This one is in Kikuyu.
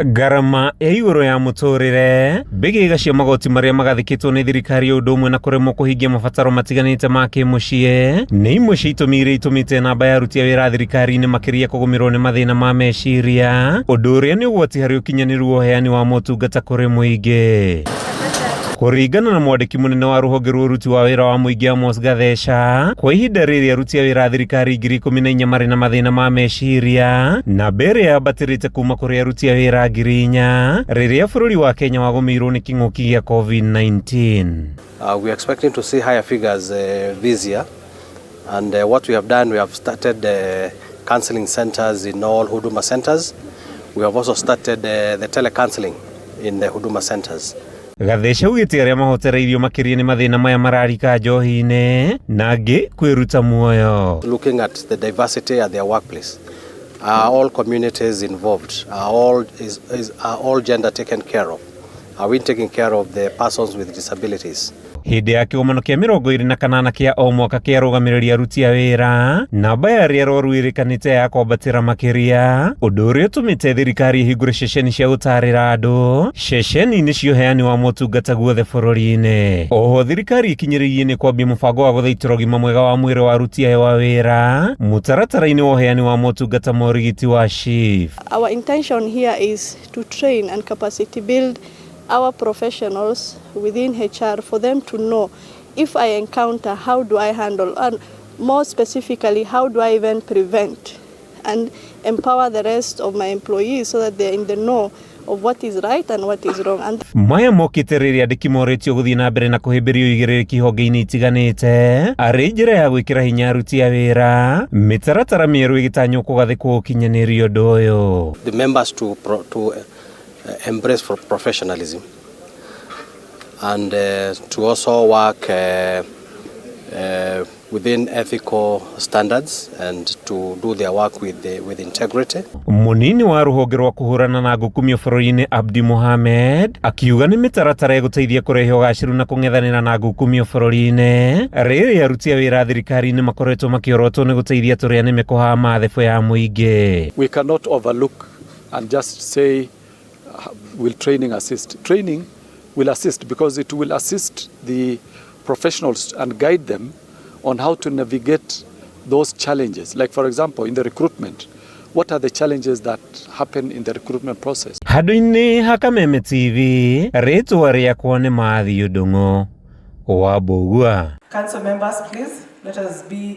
Ngarama ya igũrũ ya mũtũrĩre, mbĩgĩga cia magoti marĩa magathĩkĩtwo nĩ thirikari o ũndũ ũmwe na kũremwo kũhingia mabataro matiganĩte ma kĩmũciĩ nĩ imwe cia itũmi iria itũmĩte namba ya aruti a wĩra thirikari-inĩ makĩria kũgũmĩrwo nĩ mathĩna ma meciria, ũndũ ũrĩa nĩ ũgwati harĩ ũkinyanĩru wa ũheani wa motungata kũrĩ mũingĩ. Kũringana na mwandĩki mũnene wa rũhonge rwa ũruti wa wĩra wa mũingĩ Amos Gatheca, kwa ihinda rĩrĩ aruti a wĩra a thirikari 14,000 marĩ na mathĩna ma meciria, namba ĩrĩa yambatĩrĩte kuma kũrĩ aruti a wĩra 4,000 rĩrĩa bũrũri wa Kenya wagũmĩirwo nĩ kĩng'ũki gĩa COVID-19. We are expecting to see higher figures this year, and what we have done, we have started counseling centers in all Huduma centers. We have also started the telecounseling in the Huduma centers. Gatheca augĩte arĩa mahotereirio makĩria nĩ mathĩna maya mararika njohi-inĩ na angĩ kwĩruta muoyo. Looking at the diversity at their workplace, are all communities involved? Are all gender taken care of? Are we taking care of the persons with disabilities? Hĩndĩ ya kĩgomano kĩa 28 kĩa o mwaka kĩa arũgamĩrĩri aruti a wĩra, namba ya arĩa arwaru ĩrĩkanĩte ya kwambatĩra makĩria, ũndũ ũrĩa ũtũmĩte thirikari ĩhingũre ceceni cia gũtarĩra andũ ceceni-inĩ cia ũheani wa motungata guothe bũrũri-inĩ. Oho thirikari ĩkinyĩrĩirie nĩ kwambia mũbango wa gũthaitĩra ũgima mwega wa mwĩrĩ wa aruti ayo a wĩra mũtaratara-inĩ wa ũheani wa motungata ma ũrigiti wa SHIF. Our intention here is to train and capacity build our professionals within HR for them to know, if I encounter, how do I handle, and more specifically, how do I even prevent, and empower the rest of my employees so that they're in the know of what is right and what is wrong. And Maya mokĩte rĩrĩa andĩki morĩtio gũthiĩ na mbere na kũhĩmbĩria ũigĩrĩrĩki honge-inĩ itiganĩte arĩ njĩra ya gwĩkĩra hinya aruti a wĩra, mĩtaratara mĩerũ ĩgĩtanywo kũgathĩkwo ũkinyanĩria ũndũ ũyũ. The members to embrace for professionalism and to also work within ethical standards and to do their work with integrity. Mũnini wa rũhonge rwa kũhũrana na ngukumio bũrũri-inĩ Abdi Mohamed akiuga nĩ mĩtaratara ĩgũteithia kũrehe ũgacĩru na kũng'ethanĩra na ngukumio bũrũri-inĩ rĩrĩ aruti a wĩra thirikari-inĩ makoretwo makĩorotwo nĩ gũteithia tũrĩa nĩme kũhama thebũ ya mũingĩ. We cannot overlook and just say, will training assist? Training will assist because it will assist the professionals and guide them on how to navigate those challenges. Like, for example, in the recruitment, what are the challenges that happen in the recruitment process? Handũ-inĩ ha Kameme TV, rĩtwa rĩakwa nĩ Matthew Ndung'u wa Mbũgua. Council members, please, let us be